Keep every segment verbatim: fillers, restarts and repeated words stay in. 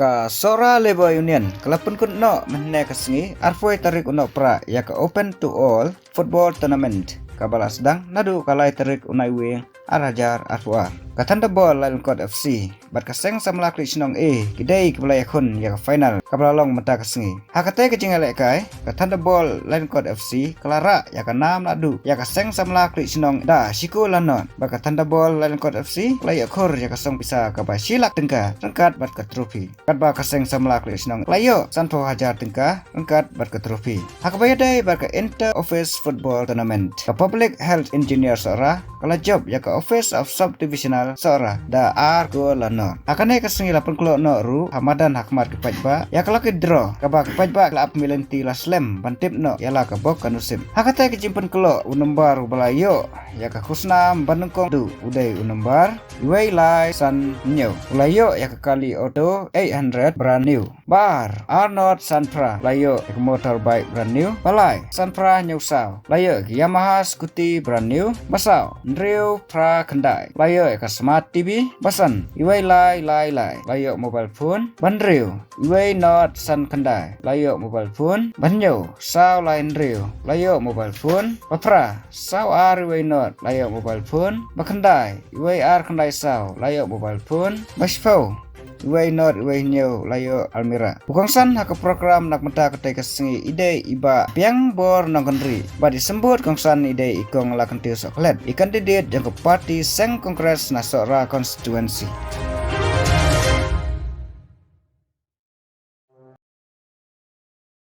Ka Sohra Labour Union ka la pynkut noh mynne ka sngi arphew tarik u Nohprah ïa ka Open to All Football Tournament kaba la sdang naduh ka lai tarik u Naiwieng ar hajar arphew ar. Ka Thunderball Lailyngkot F C bad ka Seng Samla Khlieh Shnong A ki dei kiba la ïakhun ïa ka final kaba la long mynta ka sngi. Ha katei ka jingïalehkai, ka Thunderball Lailyngkot F C ka la rah ïa ka nam naduh ïa ka Seng Samla Khlieh Shnong da shi kol la nod, bad ka Thunderball Lailyngkot F C ka la ïoh khur ïa ka song pisa kaba shi lak tyngka ryngkat bad ka trophy. Katba ka Seng Samla Khlieh Shnong ka la ïoh sanphew hajar tyngka ryngkat bad ka trophy. Ha kaba ïadei bad ka Inter Office Football Tournament, ka Public Health Engineer Sohra ka la jop ïa ka Office of Subdivisional Sohra da ar kol la nod. Ha kane ka sngi la pynkloi noh ruh ha madan ha khmat ki paidbah ïa ka lucky draw kaba ki paidbah la ap milynti la slem ban tip noh ïa la ka bok ka nusip. Ha katei ka jingpynkloi u nombar uba la ïoh ïa ka khusnam ba nyngkong duh u dei u nombar wei lai san hynñiew. U la ïoh ïa ka kali Auto eight hundred brand new. Ba ar, ar nod san phra, la ïoh ïa ka motorbike brand new. Ba lai, san phra hynñiew saw, la ïoh ïa ka Yamaha scooty brand new. Ba saw, hynriew phra khyndai, la ïoh ïa ka smart T V. Ba san, iwei lai lai lai, la ïoh mobile phone. Ba hynriew, iwei nod san khyndai, la ïoh mobile phone. Ba hynñiew, saw lai hynriew, la ïoh mobile phone. Ba phra, saw ar iwei nod, la ïoh mobile phone. Ba khyndai, iwei ar khyndai saw, la ïoh mobile phone. Ba shiphew, iwei nod iwei hynñiew, la ïoh almirah. U kongsan ha ka program na ka bynta katei ka sngi i dei i Bah Biangbor Nongkynrih, bad i symbud kongsan i dei i Kong Lakhentiew Sohkhlet, i candidate jong ka party Seng Congress na Sohra constituency.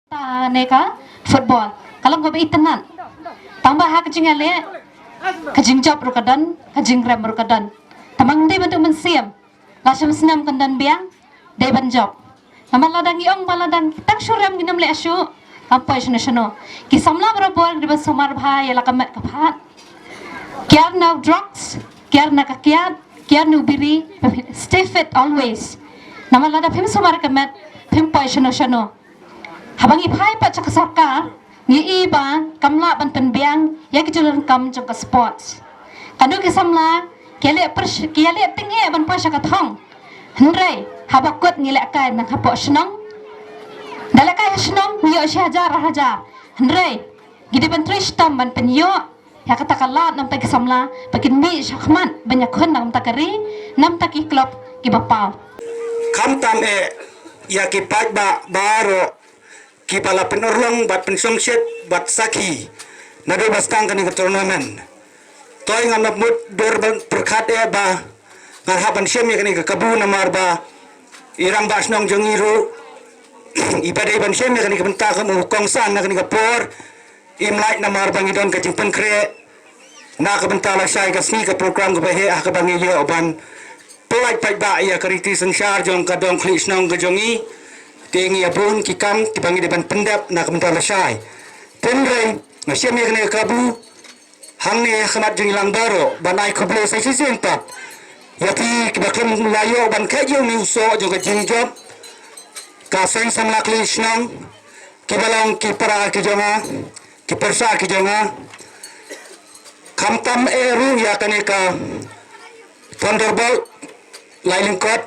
Ta ne ka football ka long kaba itynnad. Tang ba ha ka jingïaleh, ka jingjop ruh ka don, ka jingrem ruh ka don. Tang ba ym dei ban duh mynsiem, la shim snem kan don biang, dei ban jop. Namar lada ngi ong ba lada tang shu rem ngin ym leh shuh, kam poi shano shano. Ki samla barabor ki dei ban sumar bha ïa la ka met ka phad. Kiar na drugs, kiar na ka kiad, kiar na u biri, stay fit always. Namar lada phim sumar ka met, phim poi shano shano. Haba ngi phai pat sha ka sorkar, ngi i ba kam lah ban pynbiang ïa ki jingdonkam jong ka sports. Kano ki samla ki ïaleh pyrsh-, ki ïaleh tyngeh ban poi sha ka thong. Hynrei haba kut ngi lehkai nang hapoh shnong. Da lehkai ha shnong ngi ïoh shi hajar ar hajar. Hynrei ngi dei ban trei shitom ban pynïoh ïa kata ka lad na bynta ki samla ba kin mih shakhmat ban ïakhun na bynta ka ri, na bynta ki club kiba paw. Khamtam eh ïa ki paidbah baroh kiba la pynurlong bad pynshongshit bad sakhi naduh ba sdang kane ka tournament. Toi ngam lah mut dur ban pyrkhat eh ba ngan hap ban shim ïa kane ka kabu namar ba i rangbah shnong jong ngi ruh iba dei ban shim ïa kane ka bynta kum u kongsan na kane ka por. Im lait namar ba ngi don ka jingpynkhreh na ka bynta lashai ka sngi ka program kaba heh ha kaba ngi ïoh ban pyllait paidbah ïa ka riti synshar jong ka dong khlieh shnong ka jong ngi. Te ngi ïa bun ki kam kiba ngi dei ban pyndep na ka bynta lashai. Hynrei nga shem ïa kane ka kabu hangne ha khmat jong ngi lang baroh ban ai khublei sa shisien pat ïa phi kiba khlem la ïoh ban khet ïa une u soh jong ka jingjop ka seng samla khlieh shnong. Kiba long ki para ki jong nga, ki pyrsa ki jong nga. Khamtam eh ruh ïa kane ka Thunderbolt Lailyngkot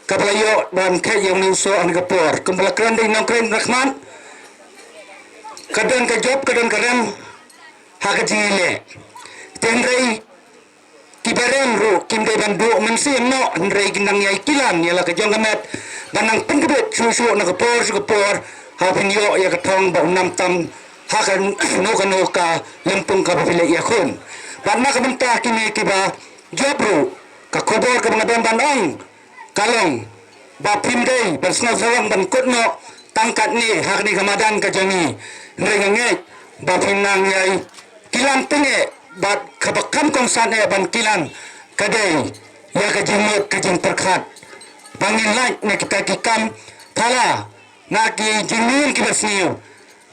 kaba la ïoh ban khet ïa une u soh ha kane ka por. Kumba la kren da i nongkren ba khmat, ka don ka jop, ka don ka rem ha ka jingïaleh. Te hynrei kiba rem ruh kim dei ban duh mynsiem noh, hynrei kin nang ïai kilan ïa la ka jong ka met ban nang pynkbit shuh shuh na ka por sha ka por, haba phin ïoh ïa ka thong ba un nang tam ha kano kano ka lympung kaba phi leit ïakhun. Bad na ka bynta kine kiba jop ruh, ka khubor kaba nga don ban ong ka long ba phim dei ban sngewsarong ban kut noh tang katne ha kane ka madan ka jong ngi. Hynrei nga ngeit ba phin nang ïai kilan tyngeh bad kaba kham kongsan eh ban kilan ka dei ïa ka jingmut ka jingpyrkhat ba ngin lait na kita ki kam pala na ki jingmut kiba sniew.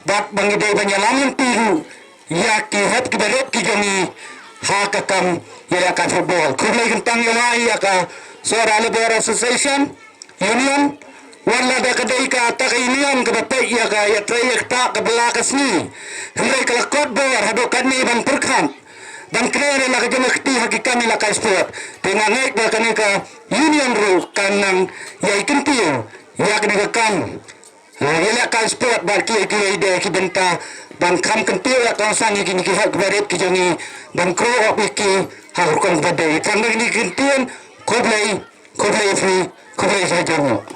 Bad ba ngi dei ban ïalam lynti ruh ïa ki hep kiba rit ki jong ngi ha ka kam ïalehkai football. Khublei kyntang ïa wai ïa ka Sohra Labour Association Union. Wat lada ka dei kata ka union kaba peit ïa ka ïatrei ïa kata kaba la ka sngi, hynrei ka la kot bor haduh katne ban pyrkhat ban kren ïa la ka jong ka kti ha ki kam ïalehkai sport. Te nga ngeit ba kane ka union ruh kan nang ïai kyntiew ïa kane ka kam, eh, ïalehkai sport bad kiei kiei de ki bynta ban kham kyntiew ïa ka kongsan ïa kine ki hok barit ki jong ngi ban kro ok ïa ki ha ka rukom kaba dei. Tang ba kine ki kyntien. Khublei, khublei free, khublei sa jong.